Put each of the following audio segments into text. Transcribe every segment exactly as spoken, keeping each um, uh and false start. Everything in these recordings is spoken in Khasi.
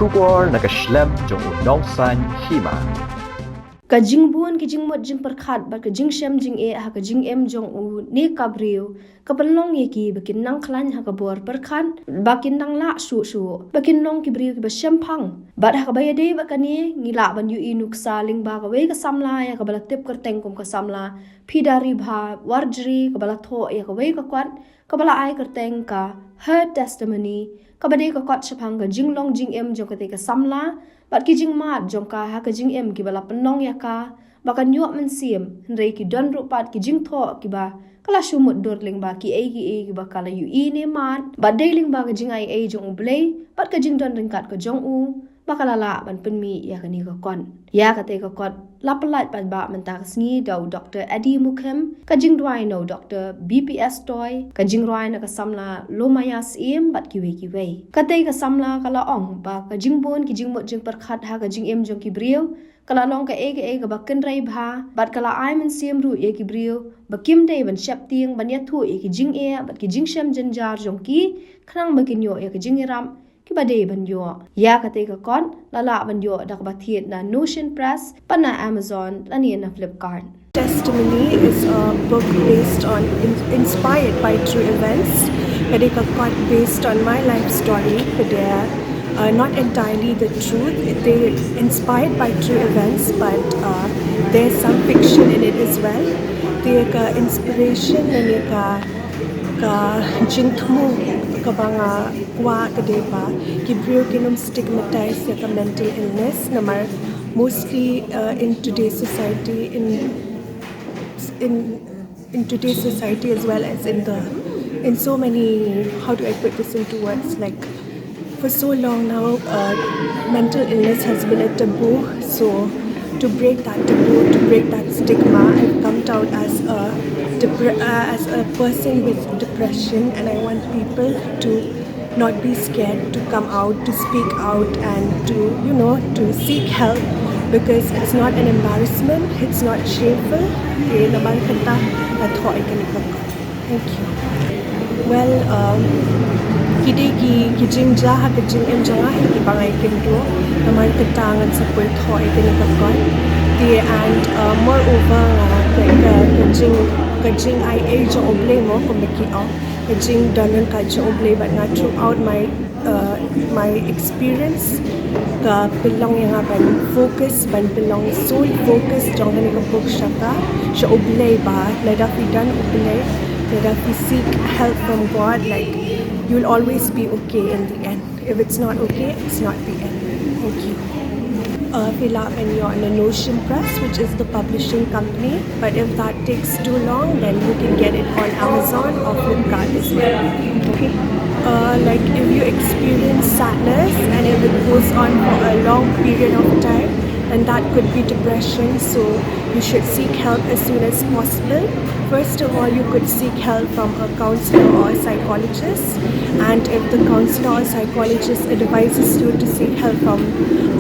Khubor na ka shlem jong u Nongsaiñ Hima. Ka jingbun ki jingmut jingpyrkhat bad ka jingshem jingeh ha ka jingim jong u ne ka briew ka pynlong ïa ki ba kin nang khlaiñ ha ka bor pyrkhat, ba kin nang lah shuh shuh, ba kin long ki briew kiba shemphang. Bad ha kaba ïadei bad kane ngi lah ban ïohi nuksa lyngba kawei ka samla ïa kaba la tip kyrteng kum ka samla Pida Ribha Warjri, kaba la thoh ïa kawei ka kot kaba la ai kyrteng ka Her Testimony, kaba dei ka kot shaphang ka jinglong jingim jong katei ka samla bad ki jingmad jong ka ha ka jingim kiba la pynlong ïa ka ba kan ïoh mynsiem, hynrei ki don ruh pat ki jingthoh kiba ka la shu mutdur lyngba kiei kiei kiba ka la ïohi ne mad, bad dei lyngba ka jingaiei jong U Blei bad ka jingdon ryngkat ka jong u ba ka la lah ban pynmih ïa kane ka kot. Ïa katei ka kot la pyllait paidbah mynta ka sngi da u Doktor Eddie Mukhim, ka jingrwai na u Doktor B P S Toy, ka jingrwai na ka samla Lomaya Syiem bad kiwei kiwei. Katei ka samla ka la ong ba ka jingbun ki jingmut jingpyrkhat ha ka jingim jong ki briew ka la long kaei kaei kaba kynrei bha, bad ka la ai mynsiem ruh ïa ki briew ba kim dei ban sheptieng ban ïathuh ïa ki jingeh bad ki jingshem jynjar jong ki, khnang ba kin ïoh ïa ka jingïarap kiba dei ban ïoh. Ïa katei ka kot la lah ban ïoh da kaba thied na Notion Press, bad na Amazon lane na Flipkart. Testimony is a book based on, in, inspired by true events. Ka dei ka kot based on my life story, ka dei, uh, not entirely the truth. It is inspired by true events, but, uh, there's some fiction in it as well. Te ka inspiration lane ka, ka jingthmu kaba nga kwah ka dei ba ki briew kin ym stigmatize ïa ka mental illness, namar mostly, uh, in today's society, in, in, in today's society as well as in the, in so many, how do I put this into words? Like, for so long now, uh, mental illness has been a taboo. So to break that taboo, to break that stigma, I've come out as a depre- uh, as a person with depression, and I want people to not be scared to come out, to speak out, and to, you know, to seek help, because it's not an embarrassment, it's not shameful. Te namar kata nga thoh ïa kane ka kot. Thank you. Well, um, ki dei ki, ki jingjia ha ka jingim jong nga hi kiba nga ïakynduh. Namar kata ngan sa poi thoh ïa kane ka kot. Te and, uh, moreover, uh, ka, ka, ka jing, ka jingaiei jong U Blei mo, kumba ki ong, ka jingdon ryngkat jong U Blei bad nga throughout my, uh, my experience, ka pynlong ïa nga ban focus, ban pynlong sole focus jong kane ka book sha ka, sha U Blei ba lada phi don U Blei, lada phi seek help from God, like, you'll always be okay in the end. If it's not okay, it's not the end. Thank you. Uh, phi lah ban ïoh na Notion Press, which is the publishing company. But if that takes too long, then you can get it on Amazon or Flipkart as well. Okay. Uh, like, if you experience sadness and if it goes on for a long period of time, then that could be depression. So you should seek help as soon as possible. First of all, you could seek help from a counselor or a psychologist. And if the counselor or psychologist advises you to seek help from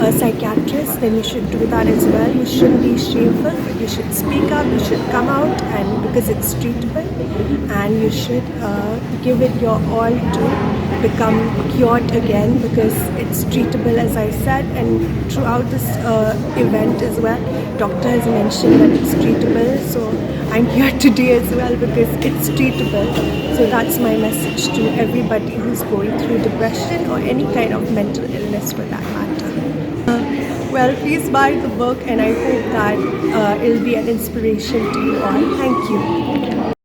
a psychiatrist, then you should do that as well. You shouldn't be shameful, but you should speak up, you should come out, and because it's treatable, and you should, uh, give it your all to become cured again, because it's treatable, as I said, and throughout this, uh, event as well, doctor has mentioned that it's treatable. So I'm here today as well because it's treatable. So that's my message to everybody who's going through depression or any kind of mental illness for that matter. Uh, well, please buy the book, and I hope that, uh, it'll be an inspiration to you all. Thank you.